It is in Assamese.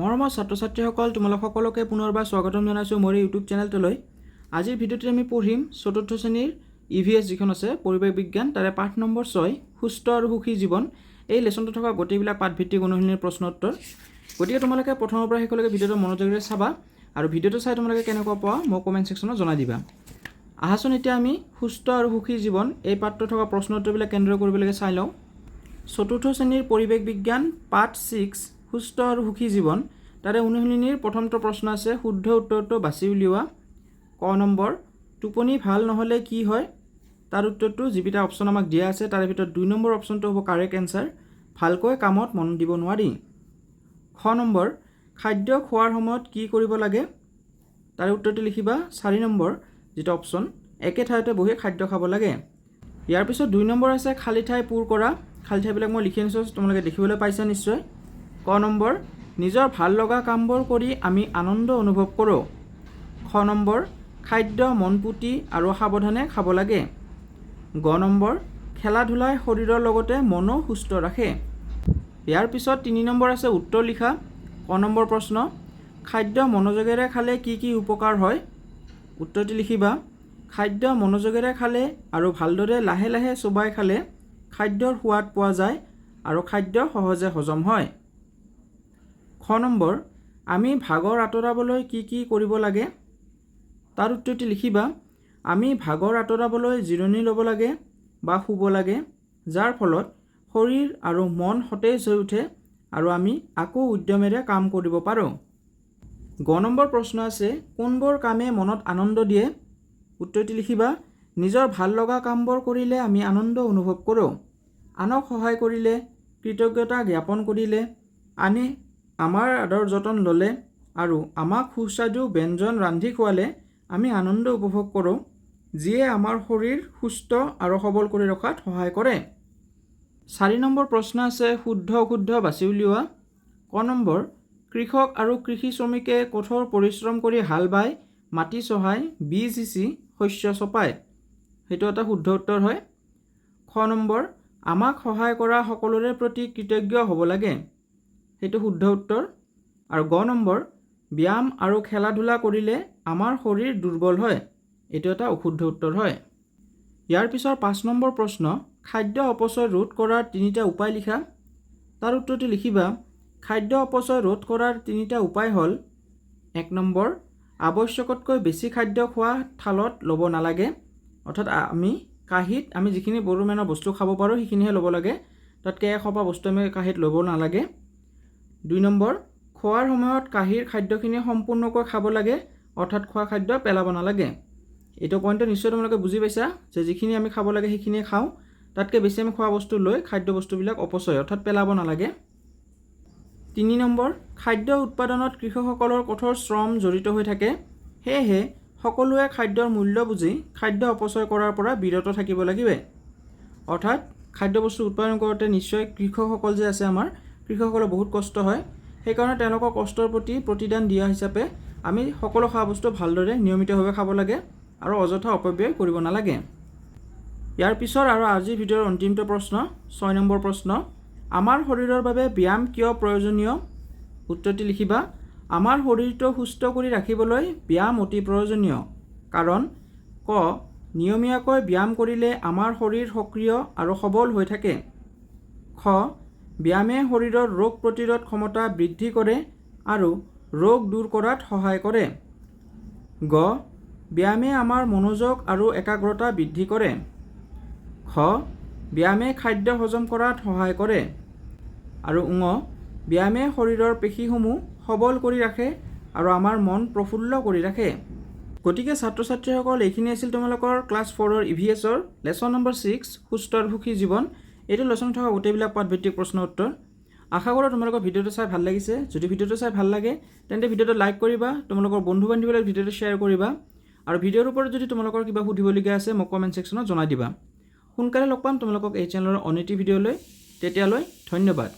মৰমৰ ছাত্ৰ ছাত্ৰীসকল, তোমালোক সকলোকে পুনৰবাৰ স্বাগতম জনাইছোঁ মোৰ এই ইউটিউব চেনেলটোলৈ। আজিৰ ভিডিঅ'টোত আমি পঢ়িম চতুৰ্থ শ্ৰেণীৰ ইভিএছ যিখন আছে, পৰিৱেশ বিজ্ঞান, তাৰে পাঠ নম্বৰ 6, সুস্থ আৰু সুখী জীৱন, এই লেচনটো থকা গোটেইবিলাক পাঠভিত্তিক অনুশীলনীৰ প্ৰশ্ন উত্তৰ। গতিকে তোমালোকে প্ৰথমৰ পৰা শেষলৈকে ভিডিঅ'টো মনোযোগেৰে চাবা আৰু ভিডিঅ'টো চাই তোমালোকে কেনেকুৱা পোৱা মোক কমেণ্ট ছেকশ্যনত জনাই দিবা। আহাচোন, এতিয়া আমি সুস্থ আৰু সুখী জীৱন এই পাঠটোত থকা প্ৰশ্ন উত্তৰবিলাক কেনেদৰে কৰিব লাগে চাই লওঁ। চতুৰ্থ শ্ৰেণীৰ পৰিৱেশ বিজ্ঞান, পাঠ 6, সুস্থ আৰু সুখী জীৱন, তাৰে অনুশীলনীৰ প্ৰথমটো প্ৰশ্ন আছে, শুদ্ধ উত্তৰটো বাছি উলিওৱা। ক নম্বৰ, টোপনি ভাল নহ'লে কি হয়? তাৰ উত্তৰটো যিকেইটা অপশ্যন আমাক দিয়া আছে, তাৰে ভিতৰত 2 নম্বৰ অপশ্যনটো হ'ব কাৰেক্ট এনচাৰ, ভালকৈ কামত মন দিব নোৱাৰি। খ নম্বৰ, খাদ্য খোৱাৰ সময়ত কি কৰিব লাগে? তাৰে উত্তৰটো লিখিবা, 4 নম্বৰ যিটো অপশ্যন, একে ঠাইতে বহি খাদ্য খাব লাগে। ইয়াৰ পিছত 2 নম্বৰ আছে, খালী ঠাই পূৰ কৰা। খালী ঠাইবিলাক মই লিখি আনিছোঁ, তোমালোকে দেখিবলৈ পাইছা নিশ্চয়। ক নম্বৰ, নিজৰ ভাল লগা কামবোৰ কৰি আমি আনন্দ অনুভৱ কৰোঁ। খ নম্বৰ, খাদ্য মনপুতি আৰু সাৱধানে খাব লাগে। গ নম্বৰ, খেলা ধূলাই শৰীৰৰ লগতে মনো সুস্থ ৰাখে। ইয়াৰ পিছত 3 নম্বৰ আছে, উত্তৰ লিখা। ক নম্বৰ প্ৰশ্ন, খাদ্য মনোযোগেৰে খালে কি কি উপকাৰ হয়? উত্তৰটি লিখিবা, খাদ্য মনোযোগেৰে খালে আৰু ভালদৰে লাহে লাহে চোবাই খালে খাদ্যৰ সোৱাদ পোৱা যায় আৰু খাদ্য সহজে হজম হয়। খ নম্বৰ, আমি ভাগৰ আঁতৰাবলৈ কি কি কৰিব লাগে? তাৰ উত্তৰটি লিখিবা, আমি ভাগৰ আঁতৰাবলৈ জিৰণি ল'ব লাগে বা শুব লাগে, যাৰ ফলত শৰীৰ আৰু মন সতেজ হৈ উঠে আৰু আমি আকৌ উদ্যমেৰে কাম কৰিব পাৰোঁ। গ নম্বৰ প্ৰশ্ন আছে, কোনবোৰ কামে মনত আনন্দ দিয়ে? উত্তৰটি লিখিবা, নিজৰ ভাল লগা কামবোৰ কৰিলে আমি আনন্দ অনুভৱ কৰোঁ। আনক সহায় কৰিলে, কৃতজ্ঞতা জ্ঞাপন কৰিলে, আনে আমাৰ আদৰ যতন ল'লে আৰু আমাক সুস্বাদু ব্যঞ্জন ৰান্ধি খুৱালে আমি আনন্দ উপভোগ কৰোঁ, যিয়ে আমাৰ শৰীৰ সুস্থ আৰু সবল কৰি ৰখাত সহায় কৰে। 4 নম্বৰ প্ৰশ্ন আছে, শুদ্ধ অশুদ্ধ বাছি উলিওৱা। ক নম্বৰ, কৃষক আৰু কৃষি শ্ৰমিকে কঠোৰ পৰিশ্ৰম কৰি হাল বাই, মাটি চহাই, বীজ সিঁচি শস্য চপায়। সেইটো এটা শুদ্ধ উত্তৰ হয়। খ নম্বৰ, আমাক সহায় কৰা সকলোৰে প্ৰতি কৃতজ্ঞ হ'ব লাগে। সেইটো শুদ্ধ উত্তৰ। আৰু গ নম্বৰ, ব্যায়াম আৰু খেলা ধূলা কৰিলে আমাৰ শৰীৰ দুৰ্বল হয়। এইটো এটা অশুদ্ধ উত্তৰ হয়। ইয়াৰ পিছৰ 5 নম্বৰ প্ৰশ্ন, খাদ্য অপচয় ৰোধ কৰাৰ তিনিটা উপায় লিখা। তাৰ উত্তৰটো লিখিবা, খাদ্য অপচয় ৰোধ কৰাৰ তিনিটা উপায় হ'ল, 1 নম্বৰ, আৱশ্যকতকৈ বেছি খাদ্য খোৱা থালত ল'ব নালাগে। অৰ্থাৎ আমি কাঁহীত আমি যিখিনি পৰিমাণৰ বস্তু খাব পাৰোঁ, সেইখিনিহে ল'ব লাগে। তাতকৈ এসোপা বস্তু আমি কাঁহীত ল'ব নালাগে। 2 নম্বৰ, খোৱাৰ সময়ত কাঁহীৰ খাদ্যখিনি সম্পূৰ্ণকৈ খাব লাগে, অৰ্থাৎ খোৱা খাদ্য পেলাব নালাগে। এইটো পইণ্টটো নিশ্চয় তোমালোকে বুজি পাইছা যে যিখিনি আমি খাব লাগে, সেইখিনিয়ে খাওঁ। তাতকৈ বেছি আমি খোৱা বস্তু লৈ খাদ্য বস্তুবিলাক অপচয় অৰ্থাৎ পেলাব নালাগে। 3 নম্বৰ, খাদ্য উৎপাদনত কৃষকসকলৰ কঠোৰ শ্ৰম জড়িত হৈ থাকে। সেয়েহে সকলোৱে খাদ্যৰ মূল্য বুজি খাদ্য অপচয় কৰাৰ পৰা বিৰত থাকিব লাগিব। অৰ্থাৎ খাদ্যবস্তু উৎপাদন কৰোঁতে নিশ্চয় কৃষকসকল যে আছে আমাৰ, কৃষকসকলৰ বহুত কষ্ট হয়। সেইকাৰণে তেওঁলোকৰ কষ্টৰ প্ৰতি প্ৰতিদান দিয়া হিচাপে আমি সকলো খোৱা বস্তু ভালদৰে নিয়মিতভাৱে খাব লাগে আৰু অযথা অপব্যয় কৰিব নালাগে। ইয়াৰ পিছৰ আৰু আজিৰ ভিডিঅ'ৰ অন্তিমটো প্ৰশ্ন, 6 নম্বৰ প্ৰশ্ন, আমাৰ শৰীৰৰ বাবে ব্যায়াম কিয় প্ৰয়োজনীয়? উত্তৰটি লিখিবা, আমাৰ শৰীৰটো সুস্থ কৰি ৰাখিবলৈ ব্যায়াম অতি প্ৰয়োজনীয়। কাৰণ, ক, নিয়মীয়াকৈ ব্যায়াম কৰিলে আমাৰ শৰীৰ সক্ৰিয় আৰু সবল হৈ থাকে। খ, ব্যায়ামে শৰীৰৰ ৰোগ প্ৰতিৰোধ ক্ষমতা বৃদ্ধি কৰে আৰু ৰোগ দূৰ কৰাত সহায় কৰে। গ, ব্যায়ামে আমাৰ মনোযোগ আৰু একাগ্ৰতা বৃদ্ধি কৰে। ঘ, ব্যায়ামে খাদ্য হজম কৰাত সহায় কৰে। আৰু ঙ, ব্যায়ামে শৰীৰৰ পেশীসমূহ সবল কৰি ৰাখে আৰু আমাৰ মন প্ৰফুল্ল কৰি ৰাখে। গতিকে ছাত্ৰ ছাত্ৰীসকল, এইখিনি আছিল তোমালোকৰ ক্লাছ 4ৰ ইভিএছৰ লেচন নম্বৰ 6, সুস্থ আৰু সুখী জীৱন, এইটো লেচনত থকা গোটেইবিলাক পাঠভিত্তিক প্ৰশ্ন উত্তৰ। আশা কৰোঁ তোমালোকৰ ভিডিঅ'টো চাই ভাল লাগিছে। যদি ভিডিঅ'টো চাই ভাল লাগে, তেন্তে ভিডিঅ'টো লাইক কৰিবা, তোমালোকৰ বন্ধু বান্ধৱীলৈ ভিডিঅ'টো শ্বেয়াৰ কৰিবা আৰু ভিডিঅ'ৰ ওপৰত যদি তোমালোকৰ কিবা সুধিবলগীয়া আছে, মোক কমেণ্ট ছেকশ্যনত জনাই দিবা। সোনকালে লগ পাম তোমালোকক এই চেনেলৰ অন্য এটি ভিডিঅ'লৈ। তেতিয়ালৈ ধন্যবাদ।